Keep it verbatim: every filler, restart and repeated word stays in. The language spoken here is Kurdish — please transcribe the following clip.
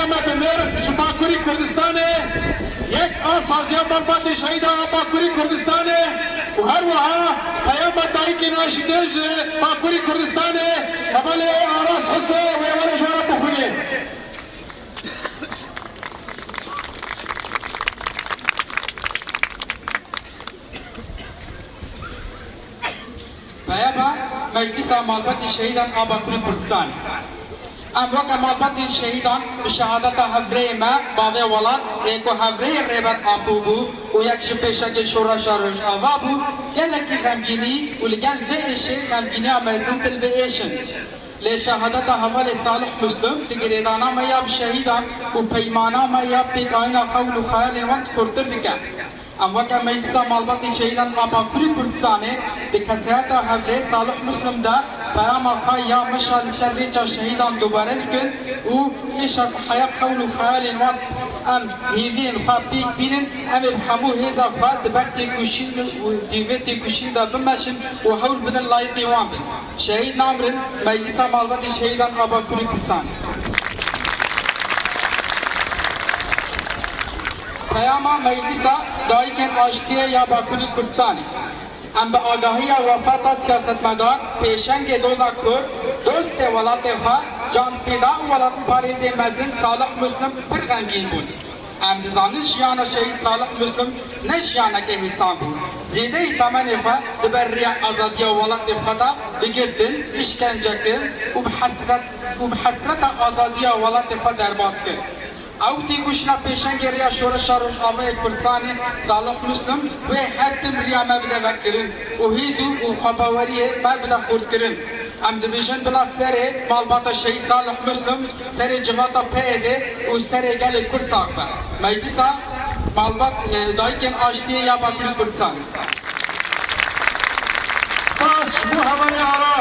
Peyama Demir ji Bakurê Kurdistanê, yek a saziya malbatê şehîdan a Bakurê Kurdistanê û her wiha peyama dayikên aşîtê ji Bakurê Kurdistanê, hevalê Aras Huso, wê were ji we re bixwîne. Peyama Meclisa Malbatê Şehîdan a Bakurê Kurdistanê. Em weke malbatên şehîdan bi şehadeta hevrêyê me, bavê welat, ê ku hevrêyê Rêber Apo bû û yek ji pêşengên Şoreşa Rojava bû, gelekî xemgînî û li gel vê êşê xemgîniya mezin di li vê êş in. Lê şehadeta hevalê Salih Muslim di girêdana me ya bi şehîdan û peymana me ya pêkayîna xewn û xeyalên wan xurtir dike. Em weke Meclisa Malbatê Şehîdan a Bakurê Kurdistanê di kesayeta hevrê Salih Muslim de peyama xwe ya meşa li ser rêça şehîdan dubare dikin û êşa heya xewn û xeyalên wan em hêviyên xwe pêk bînin, em ê bi hemû hêza xwe di ber têkoşîn û di vê têkoşîn de bimeşin û hewl bidin layîqî wan bin. Şehîd namirin, Meclisa Malbatê Şehîdan a Bakurê Kurdistanê. Peyama Meclisa Dayikên Aştiyê ya Bakurê Kurdistanê. Em bi agahiya wefata siyasetmedar, pêşengê doza Kurd, dostê welatê xwe, canfêda û welatparêzê mezin Salih Muslim pir xemgîn bûn. Em dizanin jiyana şehîd Salih Muslim ne jiyaneke hêsan bû. Zêdeyî temenê xwe di ber rêya azadiya welatê xwe de bi girtin, îşkence kirin û bi hesret, û bi hesreta azadiya welatê xwe derbas kir. Ew têkoşîna pêşengê rêya Şoreşa Rojavayê Kurdistanê Salih Muslim wê her tim riya me bide vekirin û hêz û, û xwebaweriyê me bide xurtkirin. Em dibêjin bila serê malbata şehîd Salih Muslim, serê civata P Y D û serê gelê Kurd sax be. Meclisa malbat, e, dayikên aştiyê ya Bakurê Kurdistanê. Spas ji bo hevalê Aras.